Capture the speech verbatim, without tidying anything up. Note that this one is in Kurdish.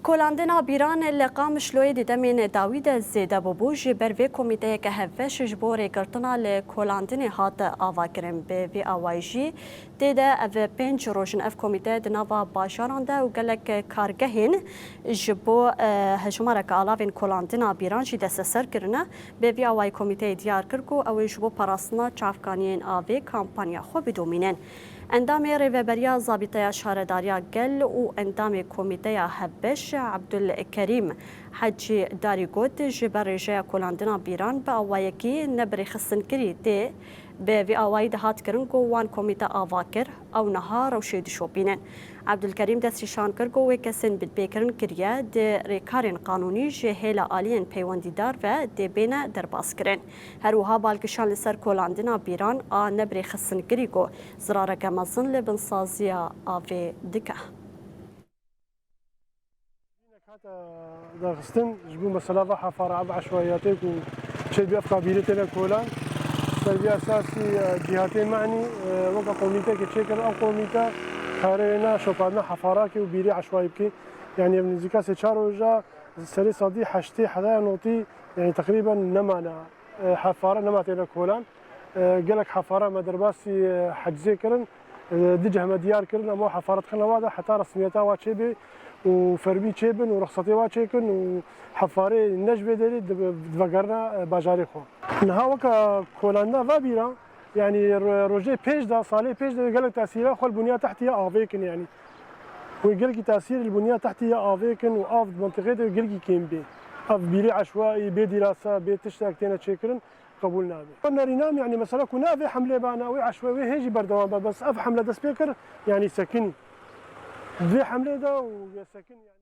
Kolandina bîran li Qamişloyê di demên dawî de zêde bûbû, ji ber vê komîteyeke hevbeş ji bo rêgirtina li kolandinê hat avakirin. Bi vî awayî jî tê de ev pênc roj in ev komîte di nava bajaran de û gelek kargehên ji bo, e, hejmareke alavên kolandina bîran jî desteser kirine. Bi vî awayî komîteyê diyar kir ku ew ê ji bo parastina çavkaniyên avê kampanya xwe bidomînin. Endamê Rêveberiya Zabîteya Şaredariya Gel û endamê Komîteya Hevbeş Ebdulkerîm Hecî Darî got, ji ber rêjeya kolandina bîran bi awayekî nebirêxistinkirî tê. Bi vî awayî de hat kirin ku wan komîte ava kir, ew niha rewşê dişopînin. Ebdulkerîm destnîşan kir ku wê kesên binpêkirin kiriye di rêkarên qanûnî ji hêla aliyên peywendîdar ve dê bêne derbas kirin. Her wiha bal kişand li ser kolandina bîran a nebirêxistinkirî ku zirareke mezin li binsaziya avê dike. Hate daxistin ji bo mesela va hefara ev eşwayiyatê ku çêbî ev kabîlê têne kolan. Ser vî esasî, e, cîhatê me enî, e, weke komîtekê çêkir, ew komîte karê wê ne şopandina hefarakê û bîrê eşwayî bikî. Yanî ev nêzîka sê çar roja serê sedî heştê heta notî, yanî teqrîben nemane, e, hefara nema têne kolan. E, gelek hefara me derbasî, e, hecizê kirin. E, di cih me diyar kirin, em o hefara dixin wa de heta resmiyeta wa çêbê û fermî çêbin û rexsetê wa çêkin û hefarê ne ji vê derê di-, divegerine, e, bajarê xwe. Niha weke kolanda va bîra, yanî ro-, rojê pêş de, salê pêş de gelek tesîra xwe li bunya tehtî ya avê kin yanî. Wê gelkî tesîr li bunya tehtî ya avê kin û av di mentiqê de gelkî kêm bê. Ev bîrê eşwaî, bê dîrasa, bê tiştek têne çêkirin, qebûl nabe. Nerînam, yanî mesela ku ne ev ê hemlê bana, wê eşwe, wê hê jî berdewam be, bes ev hemle dest pê kir, yanî sekinî. Vê hemlê de û sekin, yanî.